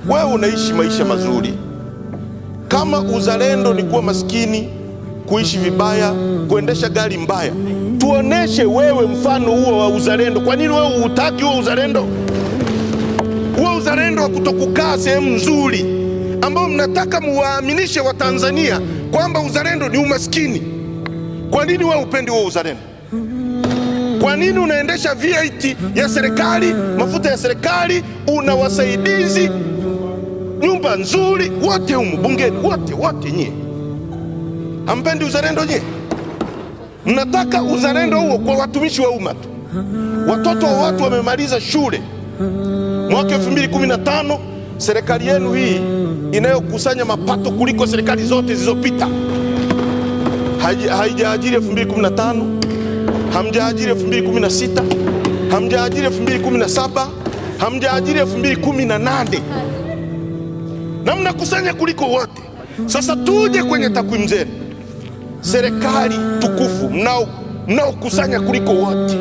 Wewe unaishi maisha mazuri. Kama uzalendo ni kuwa maskini, kuishi vibaya, kuendesha gari mbaya, tuoneshe wewe mfano huo wa uzalendo. Kwa nini wewe hutaki huo uzalendo? Huo uzalendo wa kutokukaa sehemu nzuri, ambao mnataka muwaaminishe Watanzania kwamba uzalendo ni umaskini. Kwa nini wewe upendi huo uzalendo? Kwa nini unaendesha V8 ya serikali, mafuta ya serikali, una wasaidizi, nyumba nzuri, wote humu bungeni, wote nyie? Hampendi uzalendo nyie? Mnataka uzalendo huo kwa watumishi wa umma tu. Watoto wa watu wamemaliza shule mwaka 2015, serikali yenu hii inayokusanya mapato kuliko serikali zote zilizopita haijaajiri 2015, hamjaajiri 2016, hamjaajiri 2017, hamjaajiri 2018. Na mnakusanya kuliko wote. Sasa tuje kwenye takwimu zenu. Serikali tukufu mnaokusanya kuliko wote,